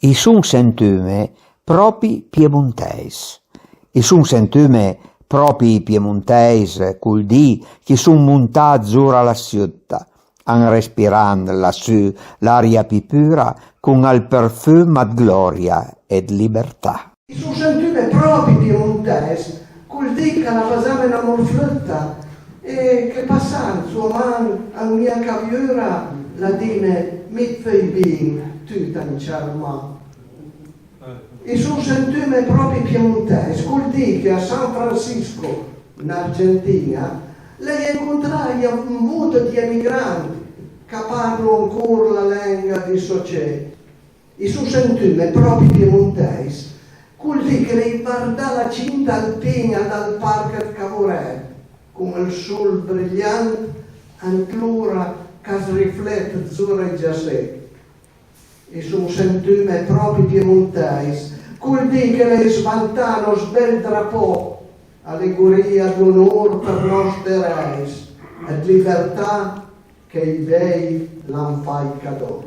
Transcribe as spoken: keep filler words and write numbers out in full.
I son sentume pròpi piemontèis. I son sentume pròpi piemontèis, col dì ch'i son montà zura la siota, an respirand lassù l'aria pì pura, con al përfum ëd glòria e 'd libertà. I son sentume pròpi piemontèis, col dì ch'a l'ha basame na morflëtta e che passand sua man an mia caviura l'ha dime: «Mi 't veuj bin, tu t'an ciarmà.» I son sentume pròpi piemontèis, col dì che a San Francisco, an Argentin-a, l'hai encuntraje un mond ëd emigrant ch'a parlo ancora la lenga dij sò cei. I son sentume pròpi piemontèis, col dì che l'hai vardà la cinta alpin-a dal parch ëd Cavorèt, con ël sol brilant ant l'ora ch'as riflet zura ij giasset. I son sentume pròpi piemontèis, col dì che l'hai svantà nòst bel drapò, alegorìa ëd l'onor për nòst erèis, ëd libertà che ij vej l'han fàit cadò.